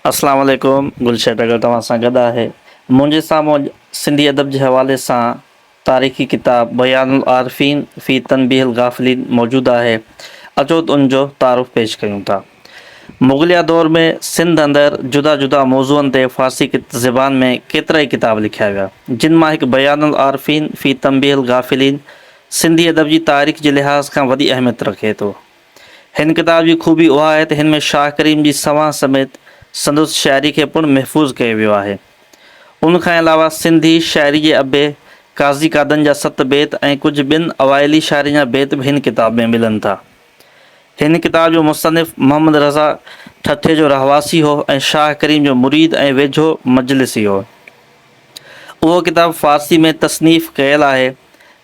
اسلام عليڪم گلشير ٽڳڙ توهان سان گڏ آهي منهنجي سامهون اڄ سنڌي ادب جي حوالي سان تاريخي ڪتاب بيان العارفين في تنبيه الغافلين موجود آهي اچو ته ان جو تعارف پيش ڪيون ٿا مغليه دور ۾ سنڌ اندر جدا جدا موضوعن تي فارسي زبان ۾ ڪيترائي ڪتاب لکيا ويا جن مان هڪ بيان العارفين في تنبيه الغافلين سنڌي ادب جي تاريخ جي لحاظ کان وڏي اهميت رکي ٿو. هن ڪتاب جي خوبي اها آهي ته هن ۾ شاهه ڪريم جي سوانح سميت سندس شاعري کي پڻ محفوظ ڪيو ويو آهي. ان کان علاوه سنڌي شاعري جي ابي قاضي قادن جا ست بيت ۽ ڪجهه ٻين اوائلي شاعرن جا بيت به هن ڪتاب ۾ ملن ٿا. هن ڪتاب جو مصنف محمد رضا ٺٽي جو رهواسي هو ۽ شاهه ڪريم جو مريد ۽ ويجهو مجلسي هو. اهو ڪتاب فارسي ۾ تصنيف ڪيل آهي،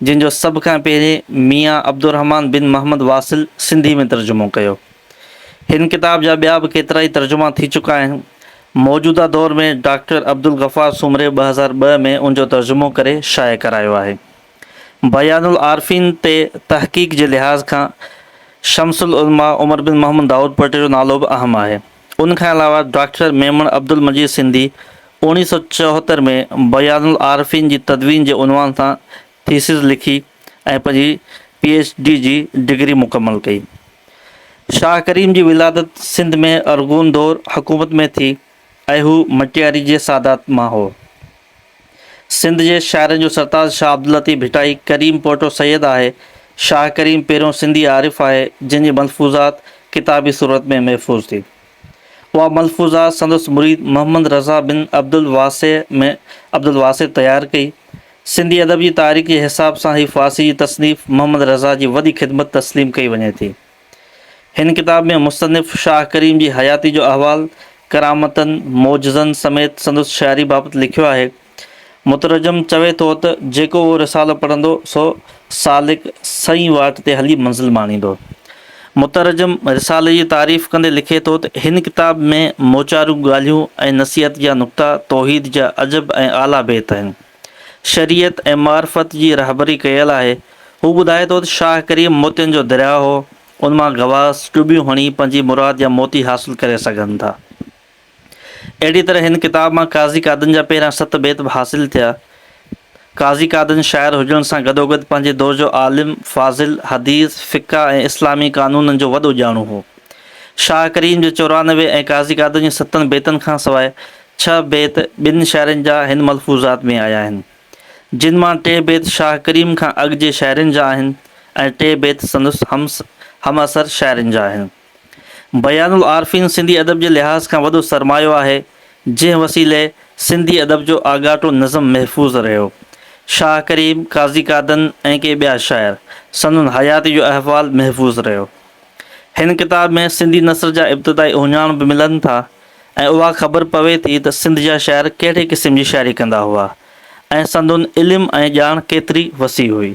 جنهن جو سڀ کان پهرين ميان عبدالرحمان بن محمد واصل سنڌي ۾ ترجمو ڪيو. هن ڪتاب جا ٻيا به ڪيترائي ترجما ٿي چڪا آهن. موجوده دور ۾ ڊاڪٽر عبدالغفار سومري 2002 ۾ ان جو ترجمو ڪري شايع ڪرايو آهي. بيان العارفين تي تحقيق جي لحاظ کان شمس العلماء عمر بن محمد دائود پوٽي جو نالو به اهم آهي. ان کان علاوه ڊاڪٽر ميمڻ عبدالمجيد سنڌي 1974 ۾ بيان العارفين جي تدوين جي عنوان سان ٿيسز لکي ۽ پنهنجي پي ايڇ ڊي جي ڊگري مڪمل ڪئي. شاهه ڪريم جي ولادت سنڌ ۾ ارغون دور حڪومت ۾ ٿي ۽ هو مٽياري جي سادات مان هو. سنڌ جي شاعرن جو سرتاج شاهه عبداللطيف ڀٽائي ڪريم پوٽو سيد آهي. شاهه ڪريم پهريون سنڌي عارف آهي، جنهن جي ملفوظات ڪتابي صورت ۾ محفوظ ٿي. اها ملفوظات سندس مريد محمد رضا بن عبدالواسع ۾ عبدالواسع تيار ڪئي. سنڌي ادب جي تاريخ جي حساب سان هي فارسي جي تصنيف محمد رضا جي وڏي خدمت تسليم ڪئي وڃي ٿي. هن ڪتاب ۾ مصنف شاهه ڪريم جي حياتي جو احوال، ڪرامتن، معجزن سميت سندس شاعري بابت لکيو آهي. مترجم چوي ٿو ته جيڪو اهو رسالو پڙهندو سو سالڪ سئين واٽ تي هلي منزل ماڻيندو. مترجم رسالي جي تعريف ڪندي لکي ٿو ته هن ڪتاب ۾ موچاريون ڳالهيون ۽ نصيحت جا نقطا توحيد جا عجب ۽ اعليٰ بيت آهن. شريعت ۽ معرفت جي رهبري ڪيل آهي. هو ٻڌائي ٿو ته شاهه ڪريم موتين جو درياء هو، ان مان غواص ٽٻيون هڻي پنهنجي مراد جا موتي حاصل ڪري سگهن ٿا. اهڙيء طرح هن ڪتاب مان قاضي قادن جا پهريان ست بيت به حاصل ٿيا. قاضي قادن شاعر هجڻ سان گڏوگڏ پنهنجي دور جو عالم، فاضل، حديث، فقه ۽ اسلامي قانونن جو وڏو ڄاڻو هو. شاهه ڪريم جي 94 ۽ قاضي قادن جي ستن بيتن کانسواء ڇهه بيت ٻن شاعرن جا هن ملفوظات ۾ آيا آهن، جن مان ٽي بيت شاهه ڪريم کان اڳ جي شاعرن جا آهن ۽ ٽي بيت سندس همعصر شاعرن جا آهن. بيان العارفين سنڌي ادب جي لحاظ کان وڏو سرمايو آهي، جنهن وسيلي سنڌي ادب جو آڳاٽو نظم محفوظ رهيو. شاهه ڪريم، قاضي قادن ۽ ڪي ٻيا شاعر، سندن حياتي جو احوال محفوظ رهيو. هن ڪتاب ۾ سنڌي نثر جا ابتدائي اهڃاڻ به ملن ٿا. ۽ اها خبر پوي ٿي ته سنڌ جا شاعر ڪهڙي قسم جي شاعري ڪندا هئا ۽ سندن علم ۽ ڄاڻ ڪيتري وسيع هئي.